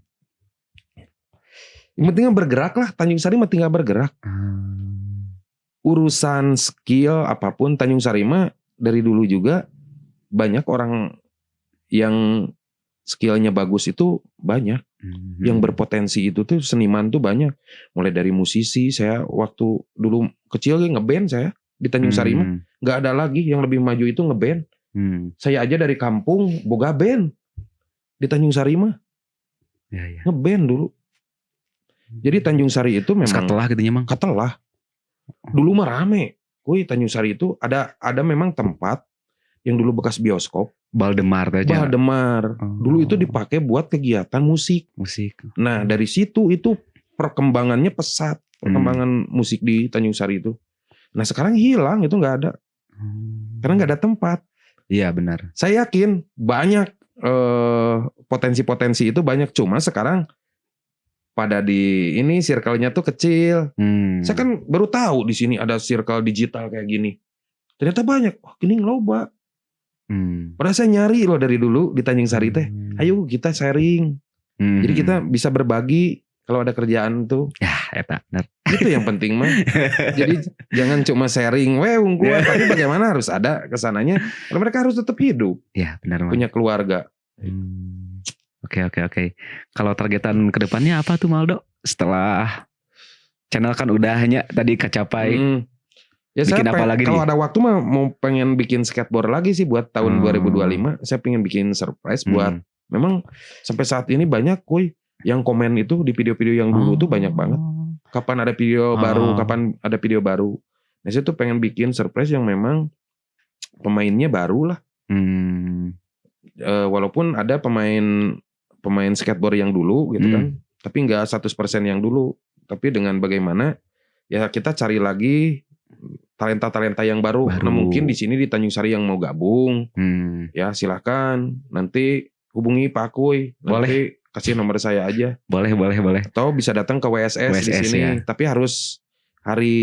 Yang penting mah bergerak lah, Tanjung Sari mah tinggal bergerak. Urusan skill apapun Tanjung Sari mah dari dulu juga banyak orang yang skillnya bagus itu banyak. Yang berpotensi itu tuh seniman tuh banyak. Mulai dari musisi, saya waktu dulu kecil ngeband saya di Tanjung Sari mah. Nggak ada lagi yang lebih maju itu ngeband. Saya aja dari kampung boga band di Tanjung Sari mah. Ya. Ngeband dulu. Jadi Tanjung Sari itu memang Katelah gitu nya, Mang. Katelah. Dulu mah rame. Kuy Tanjung Sari itu ada memang tempat Yang dulu bekas bioskop. Baldemar teh. Baldemar. Oh. Dulu itu dipakai buat kegiatan musik. Musik. Nah, dari situ itu perkembangannya pesat, perkembangan musik di Tanjung Sari itu. Nah, sekarang hilang itu nggak ada. Karena nggak ada tempat. Iya, benar. Saya yakin banyak potensi-potensi itu banyak, cuma sekarang pada di ini circle-nya tuh kecil. Saya kan baru tahu di sini ada circle digital kayak gini. Ternyata banyak. Wah, gini loba. Padahal saya nyari loh dari dulu di Tanjung Sari teh. Ayo kita sharing. Jadi kita bisa berbagi kalau ada kerjaan tuh. Ya, eta bener. Itu yang penting mah. Jadi jangan cuma sharing we unggul, tapi bagaimana harus ada kesananya. Karena mereka harus tetap hidup. Ya, benar. Punya keluarga. Oke. Kalau targetan kedepannya apa tuh Maldo? Setelah channel kan udah hanya tadi kecapai. Ya, bikin saya apa lagi kalau nih? Ada waktu mah mau pengen bikin skateboard lagi sih buat tahun 2025. Saya pengen bikin surprise buat memang sampai saat ini banyak kuy yang komen itu di video-video yang dulu tuh banyak banget. Kapan ada video baru, kapan ada video baru. Nah, saya tuh pengen bikin surprise yang memang pemainnya baru lah. Walaupun ada pemain skateboard yang dulu gitu kan, tapi nggak 100% yang dulu. Tapi dengan bagaimana ya kita cari lagi talenta-talenta yang baru. Nah, mungkin di sini di Tanjung Sari yang mau gabung, ya silahkan. Nanti hubungi Pak Kuy. Nanti kasih nomor saya aja. Boleh. Atau bisa datang ke WSS di sini. Ya. Tapi harus hari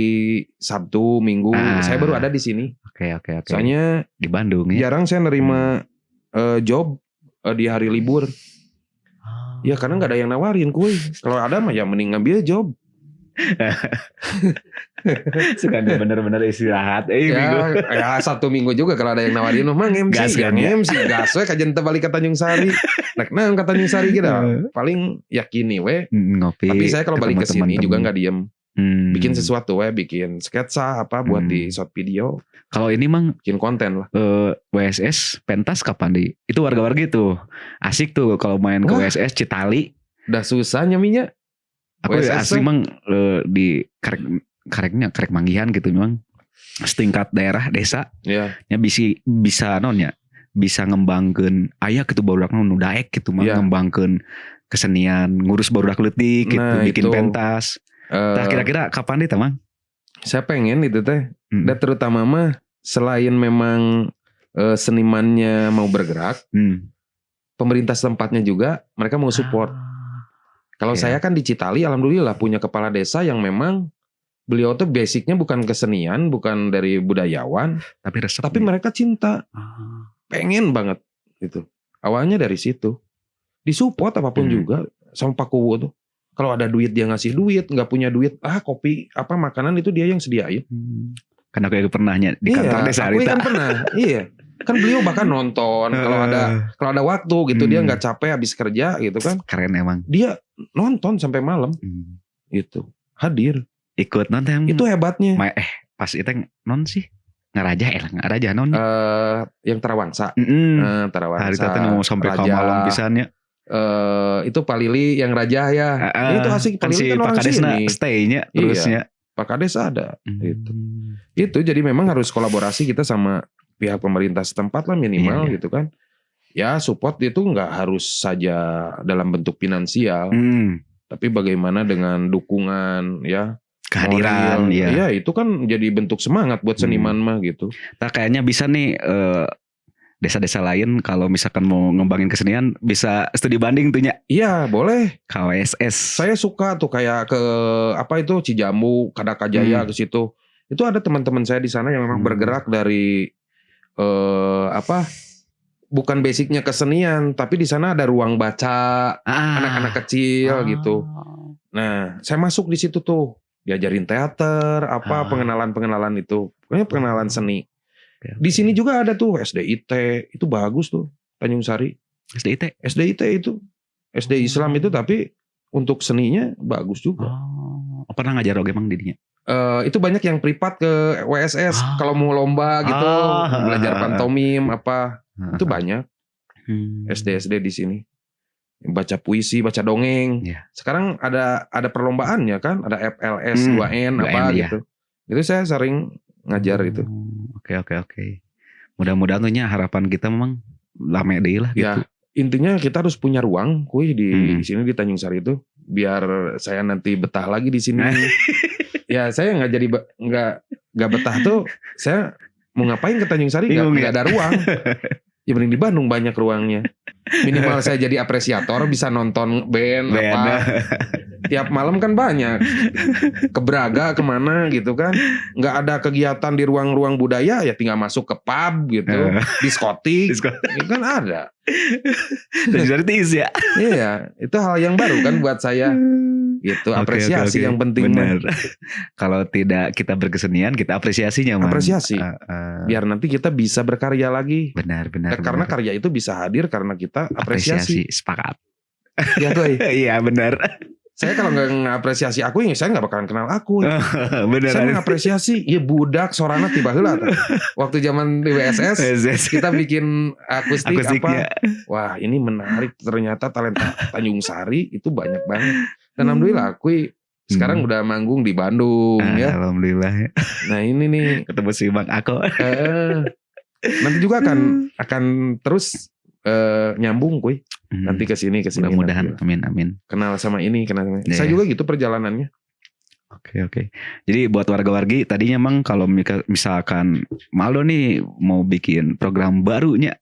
Sabtu, Minggu. Saya baru ada di sini. Oke. Soalnya di Bandung ya. Jarang saya nerima job di hari libur. Ya karena nggak ada yang nawarin Kuy. Kalau ada mah ya mending ngambil job. Suka bener-bener istirahat. Ya, ya Sabtu Minggu juga kalau ada yang nawarin mah MC, gas kan, ya. MC gas we kajen teu balik ke Tanjung Sari. Rek naon ka Tanjung Sari gitu. Paling yakini we. Ngopi. Tapi saya kalau balik ke sini juga nggak diem. Bikin sesuatu we, bikin sketsa apa buat di short video. Kalau ini mang bikin konten lah. WSS pentas kapan di? Itu warga-warga itu. Asik tuh kalau main ke WSS Citali. Udah susah nyaminya. Aku WSS asli mang di karek manggihan gitu memang setingkat daerah desa. Yeah. Ya bisa nonnya bisa ngembangkeun aya gitu barudak nu daek gitu mah ngembangkeun kesenian ngurus barudak leutik gitu, nah, bikin itu pentas. Tah kira-kira kapan deh Mang? Saya pengen itu teh. Dan terutama mah selain memang senimannya mau bergerak, pemerintah setempatnya juga mereka mau support. Kalau saya kan di Citali alhamdulillah punya kepala desa yang memang beliau tuh basicnya bukan kesenian, bukan dari budayawan, tapi resep, tapi mereka cinta, pengen banget gitu. Awalnya dari situ, disupport apapun juga sama Pak Kuwu tuh. Kalau ada duit dia ngasih duit, nggak punya duit, kopi apa makanan itu dia yang sediain. Karena aku pernahnya di kantor desa aku kan pernah, iya. Kan beliau bahkan nonton kalau ada waktu gitu, dia nggak capek habis kerja gitu kan. Keren emang. Dia nonton sampai malam, gitu, hadir. Ikut nonton. Itu hebatnya. Pas itu non sih ngaraja non. Yang Tarawangsa. Tarawangsa. Hari tadi mau sampai ke malam pisannya. Itu Pak Lili yang raja ya. Itu asik Pak Lili si kan orang Pak Kades sini. Stay-nya terusnya. Iya, Pak Kades ada. Gitu. Itu jadi memang harus kolaborasi kita sama pihak pemerintah setempat lah minimal gitu kan. Ya support itu nggak harus saja dalam bentuk finansial. Tapi bagaimana dengan dukungan ya. Kehadiran moral, ya itu kan jadi bentuk semangat buat seniman mah gitu. Nah kayaknya bisa nih desa-desa lain kalau misalkan mau ngembangin kesenian bisa studi banding tuh nya. Iya boleh. KWSS. Saya suka tuh kayak ke apa itu Cijambu, Kadakajaya ke situ. Itu ada teman-teman saya di sana yang memang bergerak dari bukan basicnya kesenian, tapi di sana ada ruang baca anak-anak kecil gitu. Nah saya masuk di situ tuh. Diajarin teater, apa pengenalan-pengenalan itu. Pokoknya pengenalan seni. Okay. Di sini juga ada tuh SDIT, itu bagus tuh Tanjung Sari. SDIT? SDIT itu. SD Islam itu tapi untuk seninya bagus juga. Oh, pernah ngajar oge emang didinya? Itu banyak yang privat ke WSS kalau mau lomba gitu, belajar pantomim apa. Itu banyak. SD-SD di sini. Baca puisi, baca dongeng. Yeah. Sekarang ada perlombaannya kan, ada FLS 2N apa gitu. Itu saya sering ngajar itu. Oke. Mudah-mudahan tuh nya harapan kita memang rame deui lah gitu. Ya, intinya kita harus punya ruang kuy di sini di Tanjung Sari itu biar saya nanti betah lagi di sini. Ya, saya nggak jadi nggak betah tuh, saya mau ngapain ke Tanjung Sari, nggak Bingung ya? nggak ada ruang. Ya mending di Bandung banyak ruangnya. Minimal saya jadi apresiator, bisa nonton band, Band. apa. Tiap malam kan banyak. Ke Braga kemana gitu kan. Nggak ada kegiatan di ruang-ruang budaya, ya tinggal masuk ke pub gitu. Diskotik. Disko. Itu kan ada. Tanjung Sari tiis ya. Iya, itu hal yang baru kan buat saya. Gitu, apresiasi Oke. yang penting mah. Benar. Kalau tidak kita berkesenian, kita apresiasinya, Mang. Apresiasi. Heeh. Biar nanti kita bisa berkarya lagi. Benar, benar. Karena karya itu bisa hadir karena kita apresiasi. Sepakat. Ya, Koy. Iya, benar. Saya kalau nggak ngapresiasi aku, ya saya nggak bakalan kenal aku. Benar. Saya mengapresiasi, ya budak sorana tiba heula tah. Waktu zaman di WSS, kita bikin akustik Akustiknya. apa. Wah, ini menarik ternyata talenta Tanjung Sari itu banyak banget. Dan alhamdulillah aku sekarang udah manggung di Bandung ya. Alhamdulillah. Nah, ini nih Ketemu si Bang Ako. Nanti juga akan terus nyambung kuy. Nanti ke sini ke sini. Mudah-mudahan. Nanti. Amin amin. Kenal sama ini, kenal sama ini. Iya, Saya iya. juga gitu perjalanannya. Oke. Jadi buat warga-wargi tadinya emang kalau misalkan Maldo nih mau bikin program barunya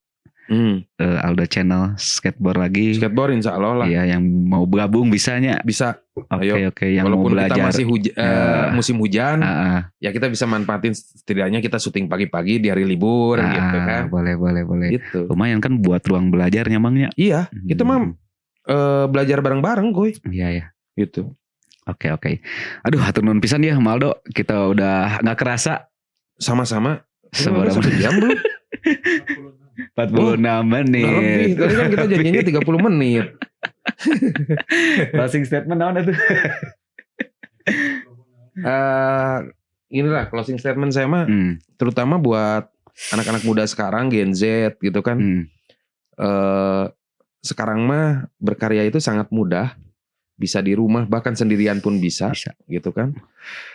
Aldo Channel skateboard lagi. Skateboard insya Allah lah. Iya, yang mau gabung bisanya. Bisa. Oke Ayo. oke, yang mau Walaupun kita belajar. masih musim hujan, ya kita bisa manfaatin setidaknya kita syuting pagi-pagi di hari libur gitu kan. Boleh boleh boleh. Gitu. Lumayan kan buat ruang belajarnya mangnya. Iya, kita mah belajar bareng-bareng kuy. Iya ya. Gitu. Oke. Aduh, hatur nuhun pisan ya Maldo. Kita udah nggak kerasa Sama-sama. Ini seberapa udah 1 jam belum? 46 menit. Udah lebih. Tadi kan kita janjinya 30 menit. Closing statement naon itu? Inilah closing statement saya mah terutama buat anak-anak muda sekarang Gen Z gitu kan. Sekarang mah berkarya itu sangat mudah. Bisa di rumah bahkan sendirian pun bisa, Bisa. Gitu kan.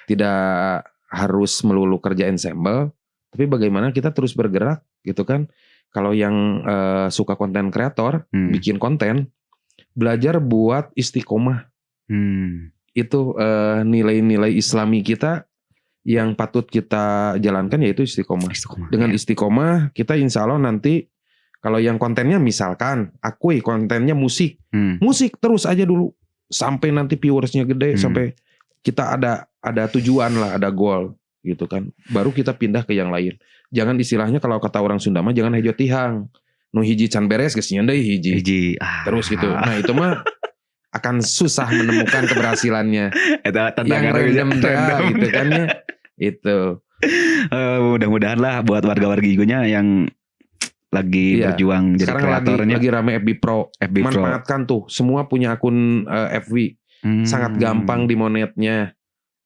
Tidak harus melulu kerja ensemble, tapi bagaimana kita terus bergerak gitu kan. Kalau yang suka konten kreator, bikin konten, belajar buat istiqomah. Itu nilai-nilai Islami kita yang patut kita jalankan, yaitu istiqomah. Istiqomah. Dengan istiqomah kita insya Allah nanti kalau yang kontennya misalkan akui kontennya musik, musik terus aja dulu sampai nanti viewersnya gede, sampai kita ada tujuan lah, ada goal gitu kan. Baru kita pindah ke yang lain. Jangan, istilahnya kalau kata orang Sunda mah, jangan hejo tihang. Nu hiji can beres geus nyieun deui hiji. Hiji. Ah. Terus gitu. Nah, itu mah akan susah menemukan keberhasilannya. Eta Yang tantangan random teh, random. Gitu kan ya. Itu. Mudah-mudahan lah buat warga-wargi nya yang lagi berjuang jadi Sekarang lagi kreatornya. lagi rame FB Pro. FB Pro. Manfaatkan tuh. Semua punya akun FB. Sangat gampang dimonetnya.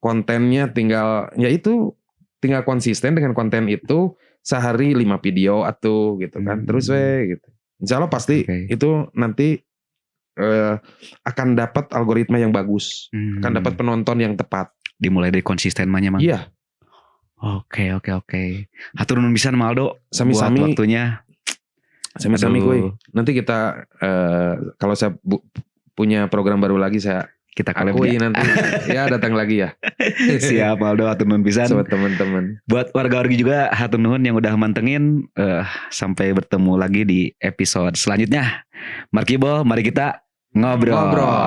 Kontennya tinggal ya itu, tinggal konsisten dengan konten itu sehari 5 video atau gitu kan. Terus we gitu. Insya Allah pasti itu nanti akan dapat algoritma yang bagus, akan dapat penonton yang tepat. Dimulai dari konsisten mah nya, Mang. Iya. Oke. Hatur nuhun pisan Maldo Sami-sami. buat waktunya. Sami-sami Aduh. kuy. Nanti kita kalau saya punya program baru lagi saya Kita collab akui ya. nanti ya datang lagi ya. Siap Maldo, hatur nuhun pisan. Sama teman-teman. Buat warga-wargi juga hatur nuhun yang udah mantengin, sampai bertemu lagi di episode selanjutnya. Markibol, mari kita ngobrol. Ngobrol.